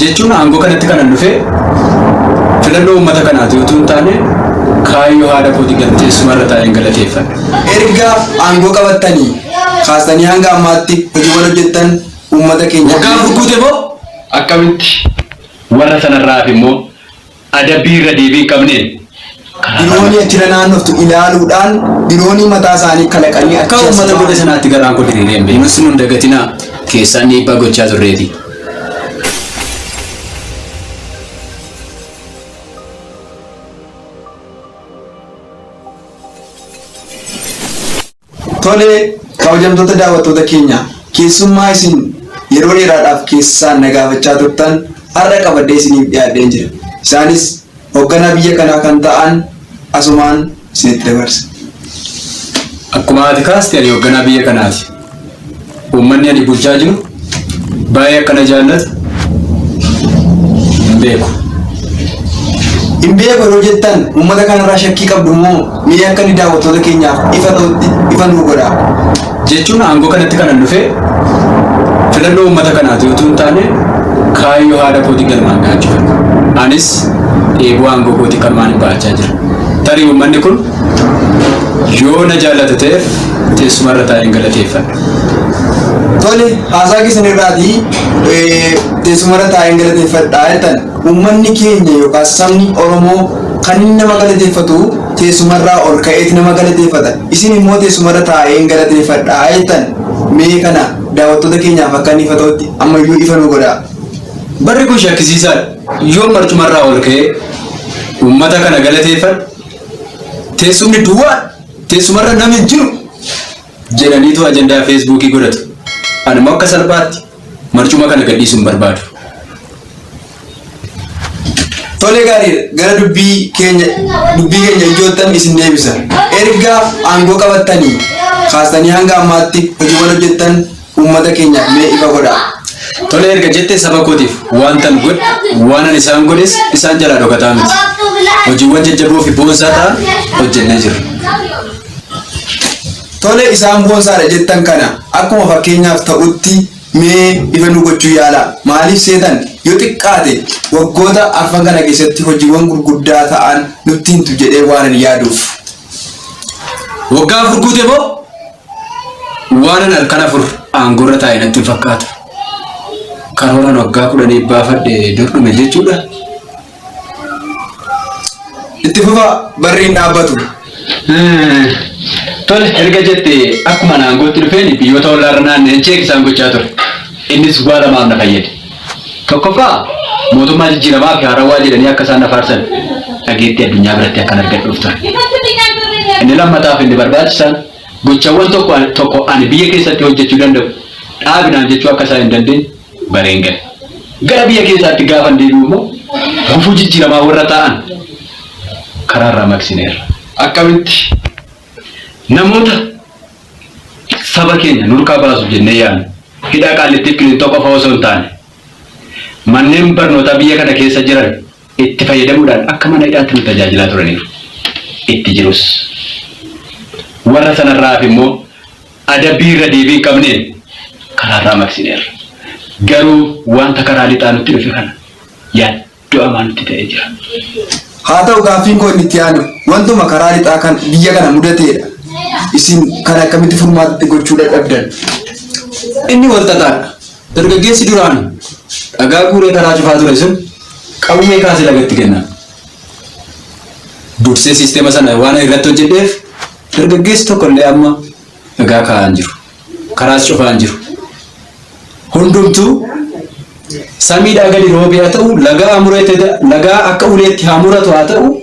Jechuun aangoo kanatti kanan dhufe filannoo uummata kanaati utuu hin taane kaayyoo haadha kootii galteessumarra taa'een galateeffadha. Erga aangoo qabattanii kaastanii hanga ammaatti hojiiwwan hojjettan uummata keenya. Waggaa 4 guute moo? Akkamitti warra sanarraa immoo adabbii irra deebii hin qabneen karaa Diroonii achirra naannoftu ilaaluudhaan diroonii mataa isaanii kalaqanii Akka achi as uummata godhe ba'an. sanaatti garaan koo diriiree hin beeku. Nus nun dagatinaa keessaan dhiibbaa gochaa turreeti. Tole kabajamtoota daawwattoota keenya keessummaa isin yeroo dheeraadhaaf keessaan na gaafachaa turtan har'a qabadhee isiniif dhiyaadheen jira. Isaanis hoogganaa biyya kanaa kan ta'an asumaan isinitti dabarsa. Akkuma ati kaaste ani hoogganaa biyya kanaati. Uummanni ani bulchaa jiru baay'ee akka na jaallatu hin beeku. Hin beeku yeroo jettan uummata kanarraa shakkii qabdu moo mee akka inni daawwattoota keenyaaf ifa ta'utti ifa nuu godhaa. Jechuun aangoo kanatti kanan dhufe filannoo uummata kanaati utuu hin taane kaayyoo haadha kootii galmaan ga'achuuf. Anis dheebuu aangoo kootii kanumaan hin ba'achaa jira. Tarii uummanni kun yoo na jaallata ta'eef teessumarra taa'een galateeffadha. Tole haasaa keessan irraatii teessumarra taa'een galateeffadhaa jettan uummanni keenya yookaan sabni Oromoo kan inni nama galateeffatu teessumarraa ol ka'eeti nama galateeffata. Isin immoo teessumarra taa'een galateeffadhaa jettan mee kana daawwattoota keenyaaf akka inni ifa ta'utti ammayyuu ifa nu godhaa. Barri kun shakkisiisaadha. Yoo marcumarraa ol ka'ee uummata kana galateeffadhu teessumni duwwaa teessumarra namni hin jiru jedhaniitu ajandaa feesbuukii godhatu. Ani immoo akka salphaatti marcuma kana gadhiisuu hin barbaadu. Tole gaariidha gara dubbii keenya ijoottan isin deebisa. Erga aangoo qabattanii kaastanii hanga ammaatti hojiiwwan hojjettan uummata keenyaaf mee ifa godhaa. Tole erga jettee saba kootiif wantan godhe waanan isaan godhes isaan jalaa dhokataa miti. Hojiiwwan jajjaboo fi boonsaa ta'an hojjennee jirra. Tole isaan boonsaadha jettan kana akkuma fakkeenyaaf ta'utti mee ifa nu gochuu yaalaa. Maaliif seetan yoo xiqqaate waggoota arfan kana keessatti hojiiwwan gurguddaa ta'an nutti himtu jedhee waan ani yaaduuf. Waggaa 4 guute moo? Waanan halkan 4 aangoorra taa'e natti hin fakkaatu. Karooraan waggaa 10 baafadhe dur dhume jechuudha. Itti fufa barri hin dhaabbatu. Tole erga jette akkuma aangootti dhufeen biyyoota ollaarra naanna'een cheek isaan gochaa ture. Innis waa lamaaf na fayyade. Tokkoffaa mootummaa jijjiiramaa fi haarawaa jedhanii akka isaan na faarsan dhageettii addunyaa biratti akkan argadhuuf ture. Inni lammataaf inni barbaachisaan gochawwan tokko tokko ani biyya keessatti hojjechuu danda'u dhaabinaan jechuu akka isaan hin dandeenye bareen gale. Gara biyya keessaatti gaafan deebi'u immoo gufuu jijjiiramaa warra ta'an karaarraa maqsineerra. Akkamitti namoota saba keenya nurkaa baasu jennee yaadnu hidhaa Qaallittiif Qilinxoo qofa osoo hin taane manneen barnootaa biyya kana keessa jiran itti fayyadamuudhaan akka mana hidhaatti nu tajaajilaa turaniiru. Itti jirus. Warra sanarraa immoo adabbii irra deebii hin qabneen karaarraa maqsineerra. Garuu wanta karaa lixaa nutti dhufe kana yaaddoo hamaa nutti ta'ee jira. Haa ta'u gaaffiin koo inni itti aanu wantuma karaa lixaa kan biyya kana mudateedha. Isin kan akkamitti furmaatatti gochuu dadhabdan? Inni wal xaxaadha. Dargaggeessi duraan dhagaa guuree karaa cufaa ture sun qawwee kaasee lagatti kenna. Dursee siisteema sana waan irratti hojjedheef dargaggeessi tokko illee amma dhagaa kaa'aa hin jiru. Karaas cufaa hin jiru. Hundumtuu samiidhaa gadi roobee haa ta'u lagaa mureete lagaa akka uleetti haa muratu haa ta'u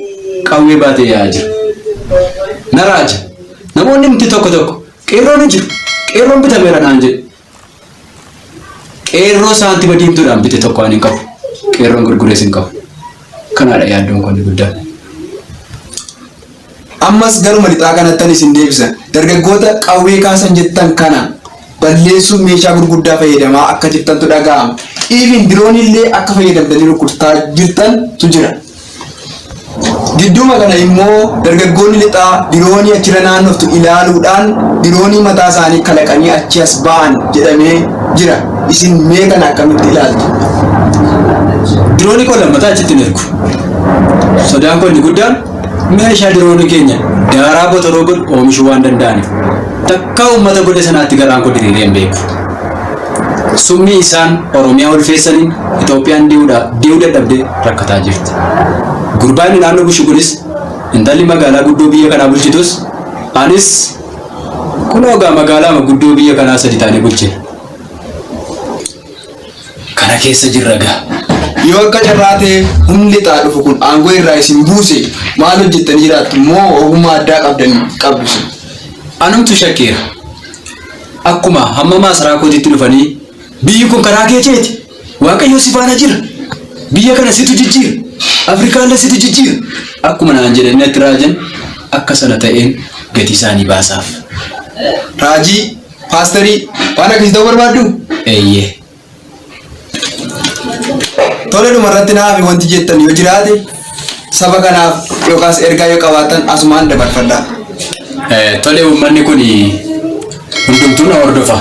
qawwee baatee yaa'aa jira. Na raaja. Namoonni mti tokko tokko qeerroon hin jiru. Qeerroon bitameera naan jedhu. Qeerroo saantima diimtuudhaan bite tokko ani hin qabu. Qeerroon gurgurees hin qabu. Kanaadha yaaddoon koo inni guddaan. Ammas garuma lixaa kanattan isin deebisa. Dargaggoota qawwee kaasan jettan kana balleessuuf meeshaa gurguddaa fayyadamaa akka jirtantu dhaga'ama. Even diroonii illee akka fayyadamtanii rukutaa jirtantu jira. Gidduuma kana immoo dargaggoonni lixaa diroonii achirra naannoftu ilaaluudhaan diroonii mataa isaanii kalaqanii achi as ba'an jedhamee jira. Isin mee kana akkamitti ilaaltu? Diroonii koo lammataa achitti hin ergu. Sodaan koo inni guddaan meeshaa diroonii keenya daaraa botoroo godhu oomishuu waan danda'aniif. Takkaa uummata goda sanaatti garaan koo diriiree hin beeku. Summii isaan Oromiyaa ulfeessaniin Itoophiyaan di'uu dadhabdee rakkataa jirti. Gurbaan inni naannoo bushu kunis intalli magaalaa guddoo biyya kanaa bulchitus anis kunoo egaa magaalaama guddoo biyya kanaa sadi taanee bulchina. Kana keessa jirra gaa. Yoo akka carraa ta'e humni lixaa dhufu kun aangoo irraa isin buuse maal hojjettanii jiraattu moo ogummaa addaa qabdan qabdu isin? Anumtu shakkeera. Akkuma hamma maasaraa kootitti dhufanii biyyi kun karaa kee ceeti. Waaqayyo si faana jira. Biyya kana situ jijjiira. Afrikaallee situ jijjiira. Akkuma naan jedhanii natti raajan akka sana ta'een gatii isaanii baasaaf. Raajii, paasterii waan akkasii ta'uu barbaaddu? Eeyyee. Tole dhumarratti naaf wanti jettan yoo jiraate saba kanaaf yookaas ergaa yoo qabaattan asumaan dabarfadhaa. Tole uummanni kun hundumtuu na hordofa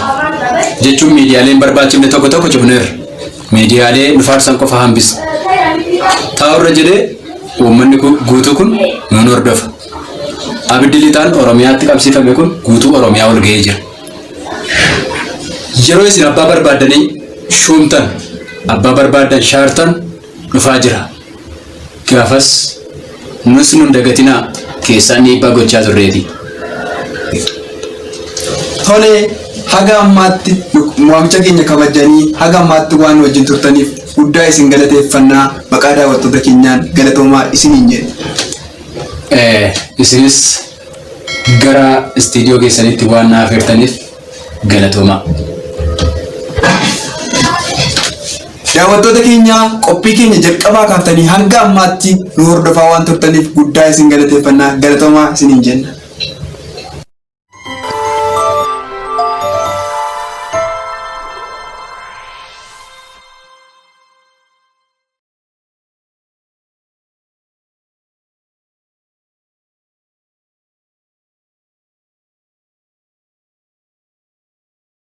jechuun miidiyaalee hin barbaachifne tokko tokko cufneerra. Miidiyaalee nu faarsan qofa hambisne. Taa'urra jedhee uummanni guutuu kun nuun hordofa. Abiddi lixaan Oromiyaatti qabsiifame kun guutuu Oromiyaa ol ga'ee jira. Yeroo isin abbaa barbaaddanii shuumtan, abbaa barbaaddan shaartan dhufaa jira. Gaafas nus nun dagatinaa keessaan dhiibbaa gochaa turreeti. Tole haga ammaatti waamicha keenya kabajanii haga ammaatti waan wajjin turtaniif guddaa isin galateeffannaa maqaa daawwattoota keenyaan galatoomaa isiniin jenna. Isinis gara istiidiyoo keessanitti waan na afeertaniif galatoomaa. Daawwattoota keenya qophii keenya jalqabaa kaaftanii hanga ammaatti nu hordofaa waan turtaniif guddaa isin galateeffannaa galatoomaa isiniin jenna.